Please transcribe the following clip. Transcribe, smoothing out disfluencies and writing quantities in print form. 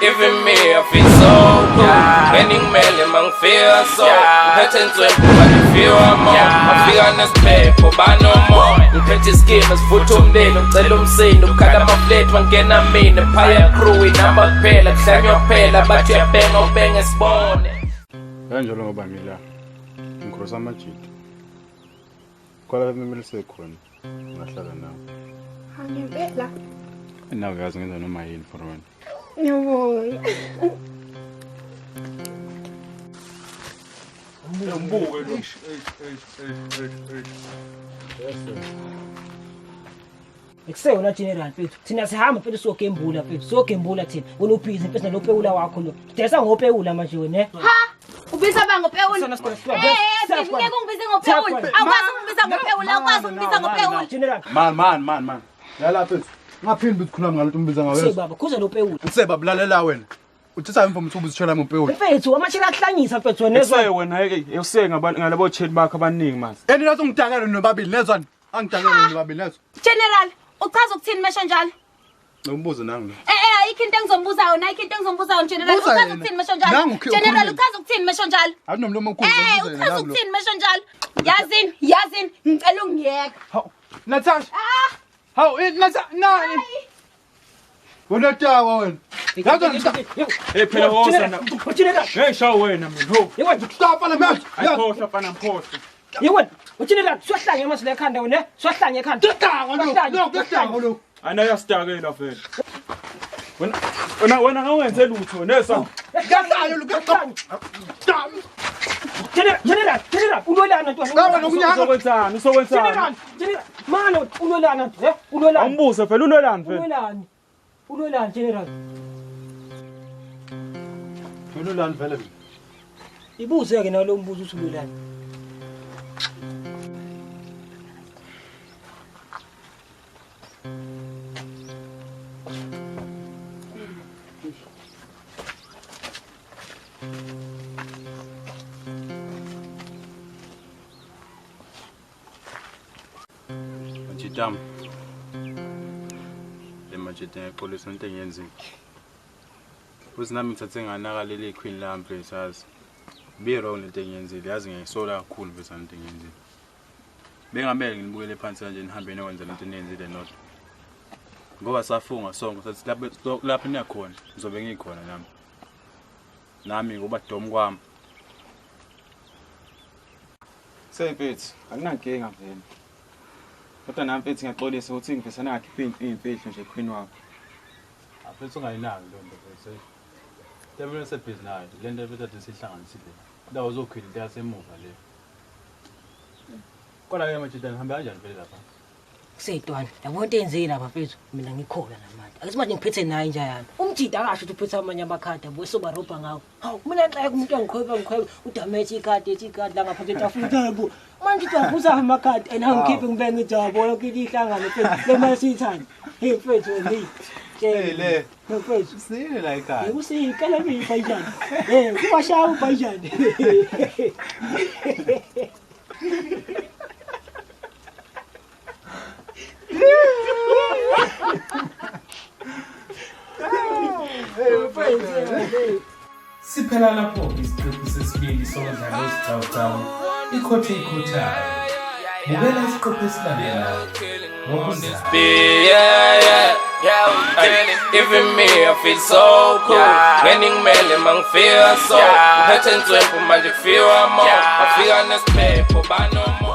Even me, I feel so cool. Beningimele mangifika so. Ngiphethe inswempu bangifiwa mo. Bafika nesiphepho banomoya. Ngiphethe iskimu esifutha umlilo, ngicela umsindo. Ukhala amaflet bangena mina. Phaya crew inamba kuphela, kuhlanywa kuphela. Bathi uyabenga ubenge sibone. Kanjalo ngoba ngila. Ngikrosa amajita. Kwala kumele sekhona. Ngahlala nawe. Ha ngempela. Nawe yazi ngenza noma yini for wena. Ngiyabonga. Umbuke lo. Ekuseyona general mfethu. Thina sihamba mfethu siyogembula mfethu. Siyogembula thina. Wena ubhizi mfethu nalopewula wakho lo. Desa ngopewula manje wena. Eh? Ha! Ubiza ba ngopewula? Sona sikole siwa. Eh, eh, ngeke ungibize ngopewula. Awukwazi ukungibiza ngopewula, awukwazi ukungibiza ngopewula. General. Man man man man. Lala mfethu. Ungaphindi uzikhuluma ngalento umbiza ngawe. Se baba, khuza lopewula. Useba bulalela wena. Uthisa imvumo ukuthi ubuzitshela ngopewula. Mfethu, amashela akuhlanyisa mfethu wena. Esaye wena hey useke ngalabo cheli bakho abaningi manje. And nathi ungidakele nobabili nezwani. Angidakele nobabili nezwa. General, uchaza ukuthini mesho njalo? Umbuzo nangu. Eh eh ayikho into engizombuza yona, ayikho into engizombuza yona General. Buza Uchaza yena. ukuthini mesho njalo? Nangu General, ukhulumile. uchaza ukuthini mesho njalo? Akunomlomo omkhulu. Eh, ubuza yena uchaza nangu lo. ukuthini mesho njalo? Yazini, yazini, ngicela ungiyeka. Hawu, Natasha. Ah, Hawu, Natasha, na. Wena tawa wena. Yazi Hey phela woza na. General. Hey shaw wena mina. Ho. Yewena, stop la manje. Ayikhohlwa fana mkhohlwa. yewena. General, siyahlanya manje la ekhanda wena. Siyahlanya ekhanda. Tawa lo. Lo tawa lo. Ana yasitakela vele. Wena wena wena ngawenze lutho nesa. Kahlanya lo kahlanya. General, General, General, ulwelana ntwana. Nawe nokunyaka. Uzokwenzani? Uzokwenzani? General, General, mana ulwelana, eh? Ulwelana. Awumbuze phela ulwelani vele. Ulwelani. Ulwelani General. Ululani vele mina. Ibuze ke nalo mbuzo uthi ulwelani. Majitami. Le majita ngiyaxolisa into engiyenzile. Futhi nami ngithathe nganaka leli queen lami mfethu yazi. Be wrong lento engiyenzile yazi ngiyayisola kakhulu mfethu lento engiyenzile. Bengamele nginibukele phansi kanje nihambe niyokwenza lento eniyenzile nodwa. Ngoba safunga sonke sathi lapho lapho niyakhona ngizobe ngikhona nami. Nami ngoba dom kwami. Seyimfethu, akunankinga vele. Kodwa nami mfethu ngiyaxolisa ukuthi ngivesana ngakhipha iy'mfihlo nje queen wakho. Mfethu ungayinaki leyo nto mfethu. Into sebhizi nayo le nto mfethu ade sihlanganisile. Indawo zokhwini into yasemuva le. Kodwa-ke majita nihambe kanjani vele lapha? Kuseyintwana, yabo into eyenzeki lapha mfethu, mina ngikhona namanje. Ake manje ngiphethe naye inja yami. Umjida akasho ukuthi uphethe amanye amakhadi yabo esobarobha ngawo. Hawu, mina ngixake umuntu angikhweba ngikhweba udamethi ikhadi ethi ikhadi la ngaphansi etafuleni yabo. Manje uthi wavusa amakhadi and angikhiphe ngibe ngithi yabo yonke into ihlangane mfethu. Le mali siyithanda. Hey mfethu hey. Hey, le. Mfethu. Sile la ekhaya. Usikala mina ibhayijani. Eh, kubashaya ubhayijani. Siphela lapho isiqephu sesibili somdlalo ozicawucawu ikhotha ikhothayo. Bukela isiqephu esilandelayo ngokuzayo. Yeah, yeah. Ay, even me, I feel so cool. Beningimele mangifika so. Ngiphethe inswempu manje kufiwa mo. Bafika nesiphepho banomoya.